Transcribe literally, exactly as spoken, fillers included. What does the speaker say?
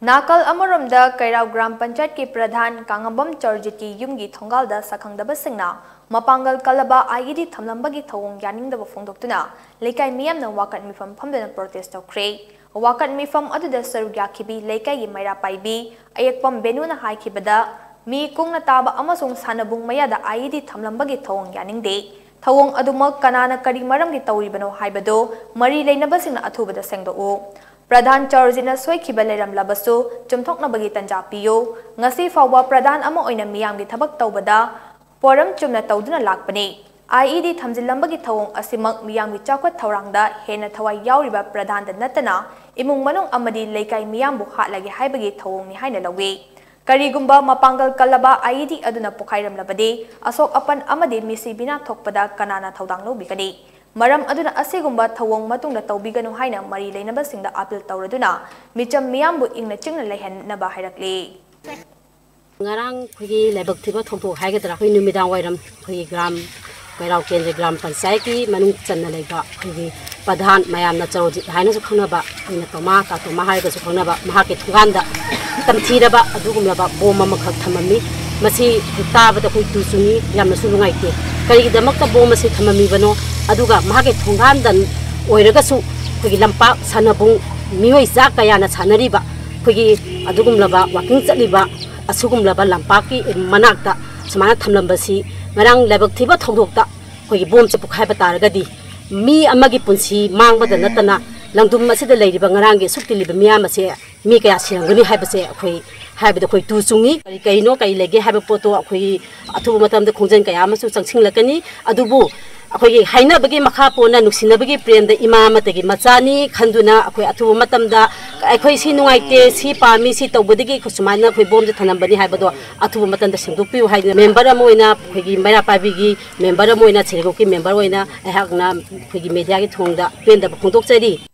ꯅꯥꯀꯜ ꯑꯃꯔꯣꯝꯗ ꯀꯩꯔꯥꯎ ꯒ꯭ꯔꯥꯝ ꯄꯟꯆꯥꯌꯠꯀꯤ ꯄ꯭ꯔꯙꯥꯟ ꯀꯥꯉꯝꯕꯝ ꯆꯔꯖꯤꯠꯀꯤ ꯌꯨꯝꯒꯤ ꯊꯣꯡꯒꯥꯜꯗ ꯁꯛꯈꯪꯗꯕꯁꯤꯡꯅ ꯃꯄꯥꯡꯒꯜ ꯀꯜꯂꯕ IED ꯊꯝꯂꯝꯕꯒꯤ ꯊꯧꯑꯣꯡ ꯌꯥꯅꯤꯡꯗꯕ ꯐꯣꯡꯗꯣꯛꯇꯨꯅ ꯂꯩꯀꯥꯏ ꯃꯤꯌꯥꯝꯅ ꯋꯥꯀꯠ ꯃꯤꯐꯝ ꯐꯝꯗꯨꯅ protest ꯇꯧꯈ꯭ꯔꯦ꯫ ꯋꯥꯀꯠ ꯃꯤꯐꯝ ꯑꯗꯨꯗ ꯁꯔꯨꯛ ꯌꯥꯈꯤꯕꯤ ꯂꯩꯀꯥꯏꯒꯤ ꯃꯩꯔꯥ ꯄꯥꯏꯕꯤ ꯑꯌꯦꯛꯄꯝ ꯕꯦꯅꯨꯅ ꯍꯥꯏꯈꯤꯕꯗ, ꯃꯤ ꯀꯨꯡꯅ ꯇꯥꯕ ꯑꯃꯁꯨꯡ ꯁꯥꯟꯅꯕꯨꯡ ꯃꯌꯥꯗ IED ꯊꯝꯂꯝꯕꯒꯤ ꯊꯧꯑꯣꯡ ꯌꯥꯅꯤꯡꯗꯦ꯫ ꯊꯧꯑꯣꯡ ꯑꯗꯨꯃꯛ ꯀꯅꯥꯅ ꯀꯔꯤ ꯃꯔꯝꯒꯤ ꯇꯧꯔꯤꯕꯅꯣ ꯍꯥꯏꯕꯗꯨ ꯃꯔꯤ ꯂꯩꯅꯕꯁꯤꯡꯅ ꯑꯊꯨꯕꯗ ꯁꯦꯡꯗꯣꯛꯎ꯫ ꯄ꯭ꯔꯙꯥꯟ ꯆꯔꯖꯤꯠꯅ ꯁꯣꯏꯈꯤꯕ ꯂꯩꯔꯝꯂꯕꯁꯨ ꯆꯨꯝꯊꯣꯛꯅꯕꯒꯤ ꯇꯟꯖꯥ ꯄꯤꯌꯨ꯫ ꯉꯁꯤ ꯐꯥꯎꯕ ꯄ꯭ꯔꯙꯥꯟ ꯑꯃ ꯑꯣꯏꯅ ꯃꯤꯌꯥꯝꯒꯤ ꯊꯕꯛ ꯇꯧꯕꯗ ꯄꯣꯔꯝ ꯆꯨꯝꯅ ꯇꯧꯗꯨꯅ ꯂꯥꯛꯄꯅꯤ꯫ IED ꯊꯝꯖꯤꯜꯂꯝꯕꯒꯤ ꯊꯧꯑꯣꯡ ꯑꯁꯤꯃꯛ ꯃꯤꯌꯥꯝꯒꯤ ꯆꯥꯎꯈꯠ ꯊꯧꯔꯥꯡꯗ ꯍꯦꯟꯅ ꯊꯋꯥꯏ ꯌꯥꯎꯔꯤꯕ ꯄ꯭ꯔꯙꯥꯟꯗ ꯅꯠꯇꯅ ꯏꯃꯨꯡ ꯃꯅꯨꯡ ꯑꯃꯗꯤ ꯂꯩꯀꯥꯏ ꯃꯤꯌꯥꯝꯕꯨ ꯍꯥꯠꯂꯒꯦ ꯍꯥꯏꯕꯒꯤ ꯊꯧꯑꯣꯡꯅꯤ ꯍꯥꯏꯅ ꯂꯧꯏ꯫ ꯀꯔꯤꯒꯨꯝꯕ ꯃꯄꯥꯡꯒꯜ ꯀꯜꯂꯕ IED ꯑꯗꯨꯅ ꯄꯣꯈꯥꯏꯔꯝꯂꯕꯗꯤ ꯑꯁꯣꯛ ꯑꯄꯟ ꯑꯃꯗꯤ ꯃꯤꯁꯤ ꯃꯤꯅꯥ ꯊꯣꯛꯄꯗ ꯀꯅꯥꯅ ꯊꯧꯗꯥꯡ ꯂꯧꯕꯤꯒꯅꯤ? ꯃꯔꯝ ꯑꯗꯨꯅ ꯑꯁꯤꯒꯨꯝꯕ ꯊꯧꯑꯣꯡ ꯃꯇꯨꯡꯗ ꯇꯧꯕꯤꯒꯅꯨ ꯍꯥꯏꯅ ꯃꯔꯤ ꯂꯩꯅꯕꯁꯤꯡꯗ appeal ꯇꯧꯔꯗꯨꯅ ꯃꯤꯆꯝ ꯃꯤꯌꯥꯝꯕꯨ ꯏꯪꯅ ꯆꯤꯛꯅ ꯂꯩꯍꯟꯅꯕ ꯍꯥꯏꯔꯛꯂꯤ꯫ ꯉꯔꯥꯡ ꯑꯩꯈꯣꯏꯒꯤ ꯂꯥꯏꯕꯛ ꯊꯤꯕ ꯊꯧꯗꯣꯛ ꯍꯥꯏꯒꯗ꯭ꯔꯥ, ꯑꯩꯈꯣꯏ ꯅꯨꯃꯤꯗꯥꯡ ꯋꯥꯏꯔꯝ ꯑꯩꯈꯣꯏꯒꯤ ꯒ꯭ꯔꯥꯝ, ꯀꯩꯔꯥꯎ ꯀꯦꯟꯗ꯭ꯔ ꯒ꯭ꯔꯥꯝ ꯄꯟꯆꯥꯌꯠꯀꯤ ꯃꯅꯨꯡ ꯆꯟꯅ ꯂꯩꯕ ꯑꯩꯈꯣꯏꯒꯤ ꯄ꯭ꯔꯙꯥꯟ, ꯃꯌꯥꯝꯅ ꯆꯔꯣꯖꯤꯠ ꯍꯥꯏꯅꯁꯨ ꯈꯪꯅꯕ, ꯑꯩꯅ ꯇꯣꯃꯥ, ꯇꯥ ꯇꯣꯃꯥ ꯍꯥꯏꯔꯒꯁꯨ ꯈꯪꯅꯕ, ꯃꯍꯥꯛꯀꯤ ꯊꯣꯡꯒꯥꯟꯗ ꯇꯝꯊꯤꯔꯕ ꯑꯗꯨꯒꯨꯝꯂꯕ ꯕꯣꯝ ꯑꯃꯈꯛ ꯊꯝꯂꯝꯃꯤ꯫ ꯃꯁꯤ ꯇꯥꯕꯗ ꯑꯩꯈꯣꯏ ꯇꯨ ꯆꯨꯡꯉꯤ, ꯌꯥꯝꯅꯁꯨ ꯅꯨꯡꯉꯥꯏꯇꯦ꯫ ꯀꯔꯤꯒꯤꯗꯃꯛꯇ ꯕꯣꯝ ꯑꯁꯤ ꯊꯝꯂꯝꯃꯤꯕꯅꯣ? ꯑꯗꯨꯒ ꯃꯍꯥꯛꯀꯤ ꯊꯣꯡꯒꯥꯟꯗ ꯑꯣꯏꯔꯒꯁꯨ ꯑꯩꯈꯣꯏꯒꯤ ꯂꯝꯄꯥꯛ ꯁꯥꯟꯅꯕꯨꯡ, ꯃꯤꯑꯣꯏ ꯆꯥ ꯀꯌꯥꯅ ꯁꯥꯟꯅꯔꯤꯕ ꯑꯩꯈꯣꯏꯒꯤ ꯑꯗꯨꯒꯨꯝꯂꯕ walking ꯆꯠꯂꯤꯕ ꯑꯁꯤꯒꯨꯝꯂꯕ ꯂꯝꯄꯥꯛꯀꯤ ꯃꯅꯥꯛꯇ ꯁꯨꯃꯥꯏꯅ ꯊꯝꯂꯝꯕꯁꯤ ꯉꯔꯥꯡ ꯂꯥꯏꯕꯛ ꯊꯤꯕ ꯊꯧꯗꯣꯛꯇ ꯑꯩꯈꯣꯏꯒꯤ ꯕꯣꯝꯁꯦ ꯄꯣꯈꯥꯏꯕ ꯇꯥꯔꯒꯗꯤ ꯃꯤ ꯑꯃꯒꯤ ꯄꯨꯟꯁꯤ ꯃꯥꯡꯕꯗ ꯅꯠꯇꯅ ꯂꯝꯗꯝ ꯑꯁꯤꯗ ꯂꯩꯔꯤꯕ ꯉꯔꯥꯡꯒꯤ ꯑꯁꯨꯛ ꯇꯤꯜꯂꯤꯕ ꯃꯤꯌꯥꯝ ꯑꯁꯦ ꯃꯤ ꯀꯌꯥ ꯁꯤꯔꯝꯒꯅꯤ ꯍꯥꯏꯕꯁꯦ ꯑꯩꯈꯣꯏ ꯍꯥꯏꯕꯗ ꯑꯩꯈꯣꯏ ꯇꯨ ꯆꯨꯡꯉꯤ꯫ ꯀꯔꯤ ꯀꯔꯤꯅꯣ, ꯀꯔꯤ ꯂꯩꯒꯦ ꯍꯥꯏꯕ ꯄꯣꯠꯇꯣ ꯑꯩꯈꯣꯏ ꯑꯊꯨꯕ ꯃꯇꯝꯗ ꯈꯣꯡꯖꯪ ꯀꯌꯥ ꯑꯃꯁꯨ ꯆꯪꯁꯤꯜꯂꯛꯀꯅꯤ꯫ ꯑꯗꯨꯕꯨ ꯑꯩꯈꯣꯏꯒꯤ ꯍꯥꯏꯅꯕꯒꯤ ꯃꯈꯥ ꯄꯣꯟꯅ ꯅꯨꯡꯁꯤꯅꯕꯒꯤ ꯄ꯭ꯔꯦꯝꯗ ꯏꯃꯥ ꯑꯃꯠꯇꯒꯤ ꯃꯆꯥꯅꯤ ꯈꯟꯗꯨꯅ ꯑꯩꯈꯣꯏ ꯑꯊꯨꯕ ꯃꯇꯝꯗ ꯑꯩꯈꯣꯏ ꯁꯤ ꯅꯨꯡꯉꯥꯏꯇꯦ, ꯁꯤ ꯄꯥꯝꯃꯤ, ꯁꯤ ꯇꯧꯕꯗꯒꯤ ꯑꯩꯈꯣꯏ ꯁꯨꯃꯥꯏꯅ ꯑꯩꯈꯣꯏ ꯕꯣꯝꯁꯦ ꯊꯝꯂꯝꯕꯅꯤ ꯍꯥꯏꯕꯗꯣ ꯑꯊꯨꯕ ꯃꯇꯝꯗ ꯁꯦꯡꯗꯣꯛꯄꯤꯌꯨ ꯍꯥꯏꯗꯅ member ꯑꯃ ꯑꯣꯏꯅ, ꯑꯩꯈꯣꯏꯒꯤ ꯃꯩꯔꯥ ꯄꯥꯏꯕꯤꯒꯤ member ꯑꯃ ꯑꯣꯏꯅ, ꯁꯦꯜꯐ ꯍꯦꯜꯞ ꯒ꯭ꯔꯨꯞꯀꯤ member ꯑꯣꯏꯅ ꯑꯩꯍꯥꯛꯅ ꯑꯩꯈꯣꯏꯒꯤ mediaꯒꯤ ꯊꯣꯡꯗ ꯄꯦꯟꯗꯕ ꯐꯣꯡꯗꯣꯛꯆꯔꯤ꯫